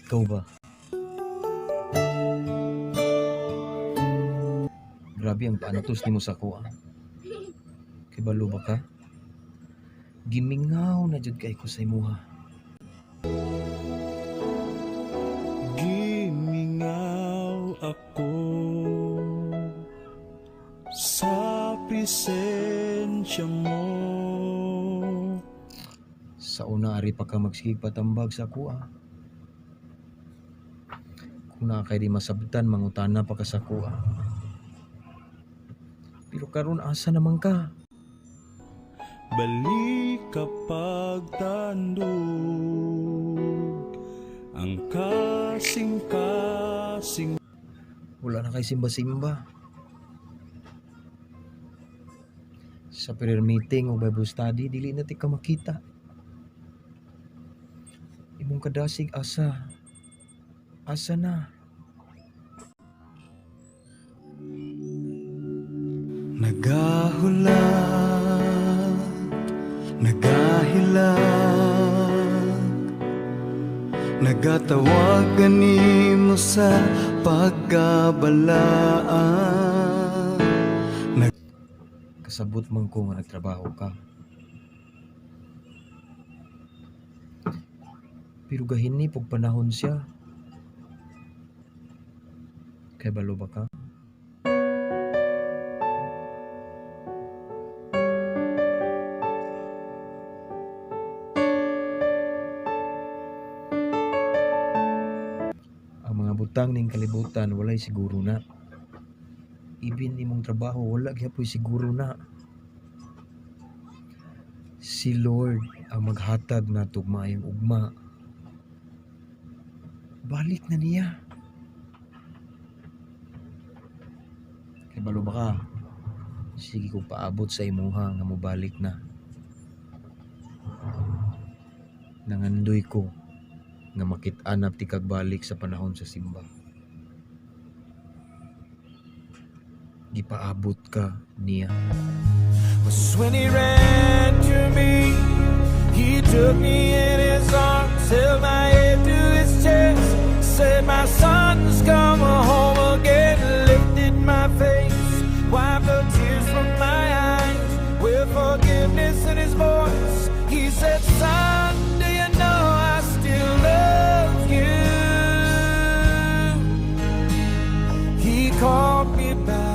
Ikaw ba? Grabe ang paantos nimo sa akoa. Kay balo ba ka? Gimingaw na jud kay ko sa imuha. Gimingaw ako sa presensya mo. Sa una ari pa ka magsigig patambag sa akoa. Kung naa kay di masabtan, mangutana pa ka sa akoa. Pero karon asa naman ka? Balik kapag tandog ang kasing-kasing. Wala na kay simba-simba. Sa prayer meeting o Bible study, dili na ti ka makita. Imong kadasig asa? Asa na? Nagahulat, nagahilak, nagatawag nimo sa pagkabalaan. Kasabot man ko nga nagtrabaho ka. Pero gahin ni pug panahon siya. Kay balo ba ka? Ang mga butang ning kalibutan walay siguro na. Ibin imong trabaho wala gyapoy siguro na. Si Lord ang maghatag natog maayong ugma. Balik na niya. Kay balo ba ka? Sige ko paabot sa imuha nga mobalik na. Nangandoy ko nga makit-anap ti kag balik sa panahon sa simba. Gipaabot ka niya. Was when he ran to me, he took me in his arms, held my head to his chest, said, "My son's come home again," lifted my face, wiped the tears from my eyes, with forgiveness in his voice. He said, "Son, do you know I still love you?" He called me back.